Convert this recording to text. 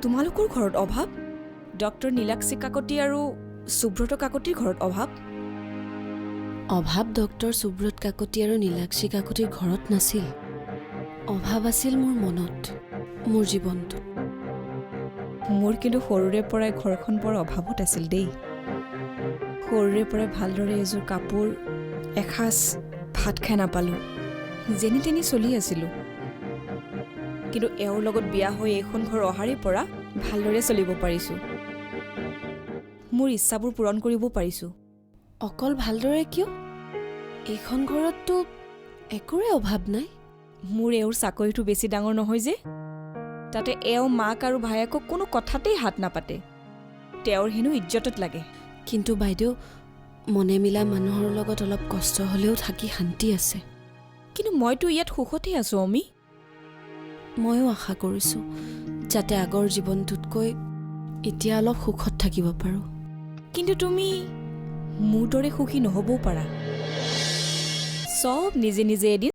তোমালোকৰ ঘৰত অভাৱ? ডক্টৰ নীলাক্ষী কাকতি আৰু সুব্ৰত কাকতিৰ ঘৰত অভাৱ? অভাৱ ডক্টৰ সুব্ৰত কাকতি আৰু নীলাক্ষী কাকতিৰ ঘৰত নাছিল। অভাৱ আছিল মোৰ মনত, মোৰ জীৱনটোত। মোৰ কিন্তু সৰুৰে পৰাই ঘৰখন বৰ অভাৱত আছিল দেই। সৰুৰে পৰাই ভালদৰে এযোৰ কাপোৰ, এসাঁজ ভাত খাই নাপালোঁ, যেনি তেনি চলি আছিলোঁ। কিন্তু এওঁৰ লগত বিয়া হৈ এইখন ঘৰ অহাৰে পৰা ভালদৰে চলিব পাৰিছোঁ, মোৰ ইচ্ছাবোৰ পূৰণ কৰিবও পাৰিছোঁ। অকল ভালদৰে কিয়? এইখন ঘৰততো একোৰে অভাৱ নাই। মোৰ এওঁৰ চাকৰিটো বেছি ডাঙৰ নহয় যে, তাতে এওঁ মাক আৰু ভায়েকক কোনো কথাতেই হাত নাপাতে। তেওঁৰ হেনো ইজ্জতত লাগে। কিন্তু বাইদেউ, মনে মিলা মানুহৰ লগত অলপ কষ্ট হ'লেও থাকি শান্তি আছে। কিন্তু মইতো ইয়াত সুখতেই আছোঁ অমি। ময়ো আশা কৰিছোঁ যাতে আগৰ জীৱনটোতকৈ এতিয়া অলপ সুখত থাকিব পাৰোঁ। কিন্তু তুমি মোৰ দৰে সুখী নহ'বও পাৰা। চব নিজে নিজে এদিন